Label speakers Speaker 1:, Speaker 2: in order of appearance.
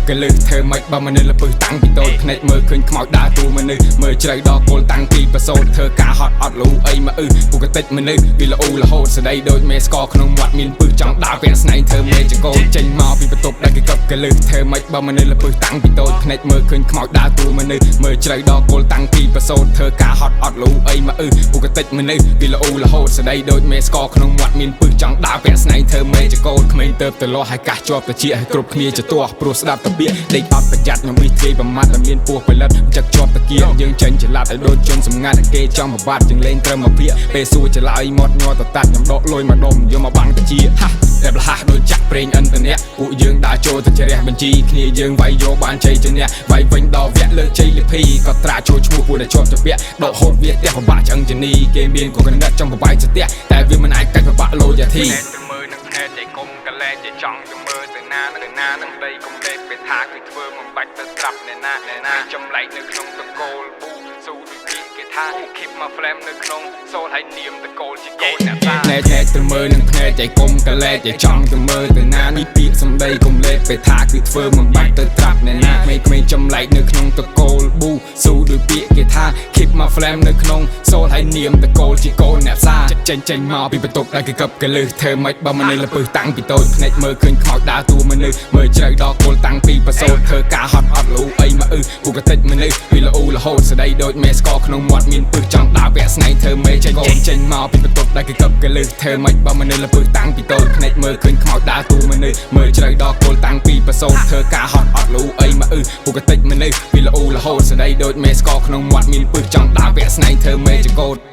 Speaker 1: កលឹះធ្វើម៉េចបើមនុស្សលពឹសតាំងពីតូចភ្នែកមើលឃើញខ្មោចដើរតួមនុស្សមើលជ្រៅដល់គល់តាំងពីប្រសូតធ្វើការហត់អត់លូអីមកអ៊ឺពុកតិចមនុស្សវាល្អរហូតស្ដីដូចមេស្កក្នុងមាត់មានពឹសចង់ដើរពាក់ស្នែងធ្វើមេចកោចេញមកពីបន្ទប់ដែលគេកឹបកលឹះធ្វើម៉េចបើមនុស្សលពឹសតាំងពីតូចភ្នែកមើលឃើញខ្មោចដើរតួមនុស្សមើលជ្រៅដល់គល់តាំងពីប្រសូតធ្វើការហត់អត់លូអីមកអ៊ឺពុកតិចមនុស្សវាល្អរហូតស្ដីដូចមេស្កក្នុងមាត់មានពឹសចង់ដើរពាក់ស្នែងធ្វើមេចកោក្មេងទៅទៅលាស់ឲ្យកាសជាប់តិចឲ្យគ្រប់គ្នាចទាស់ព្រោះស្ដាប់តាពាកដេកអត់ប្រយ័ត្នខ្ញុំវិទ្យាប្រមាត់តែមានពោះផលិតចឹកជាប់តាគៀយើងចេញចល័តឲ្យដូចជនសម្ងាត់គេចង់បបាត់ជាងលេងត្រឹមមកភាកពេលសួរចឡើយមាត់ញ័រតតាត់ខ្ញុំដកលុយមកដុំយកមកបាំងតាជាហាតែលះដូចចាក់ប្រេងឥន្ធនៈពួកយើងដើរចូលទៅជ្រះបញ្ជីគ្នាយើងវាយយកបានជ័យជំនះវាយវិញដល់វគ្គលើកជ័យលិភីក៏ត្រាចូលឈ្មោះពួកដែលជាប់ជាពាក់ដកហូតវាផ្ទះពិបាកឆ្អឹងជនីគេមានកកណិតចង់បបាយស្ទះតែវាមិនអាចកាច់ពិបាកលោយ៉ាធីទៅមើលនឹងភ្នែកឯកុំកលែកឯចង់ទៅមើលទៅណាទៅណានឹងដីកុំលេបពេលថាគឺធ្វើមិនបាច់ទៅត្រាប់អ្នកណាអ្នកណាចម្លែកនៅក្នុងតកូលប៊ូស៊ូដូចពាក្យគេថា keep my flame នៅក្នុងសូលហើយនាមតកូលជាកូនអ្នកតាភ្នែកភ្នែកទៅមើលនឹងភ្នែកឯកុំកលែកឯចង់ទៅមើលទៅណានេះពាក្យសំដីកុំលេបពេលថាគឺធ្វើមិនបាច់ទៅត្រាប់អ្នកណាក្មេងៗចម្លែកនៅក្នុងតកូលប៊ូស៊ូដូចពាក្យគេថា keep my flame នៅក្នុងសូលហើយនាមតកូលជាកូនអ្នកផ្សារចេញចេញមកពីបន្ទប់ដែលគេកឹបកលឹះធ្វើម៉េចបើមនុស្សលពឹសតាំងពីតូចភ្នែកមើលឃើញខ្មោចដើរតួមនុស្សមើលជ្រៅដល់គល់តាំងពីប្រសូតធ្វើការហត់អត់លូអីមកអ៊ឺពុកតិចមនុស្សវាល្អរហូតស្ដីដូចមេស្កក្នុងមាត់មានពឹសចង់ដើរពាក់ស្នែងធ្វើមេចេញកូនចេញមកពីបន្ទប់ដែលគេកឹបកលឹះធ្វើម៉េចបើមនុស្សលពឹសតាំងពីតូចភ្នែកមើលឃើញខ្មោចដើរតួមនុស្សមើលជ្រៅដល់គល់តាំងពីប្រសូតធ្វើការហត់អត់លូអីមកអ៊ឺពុកតិចមនុស្សវាល្អរហូតស្ដីដូចមេស្កក្នុងមាត់មានពឹសចង់ដើរពាក់ស្នែងធ្វើមេចកោត។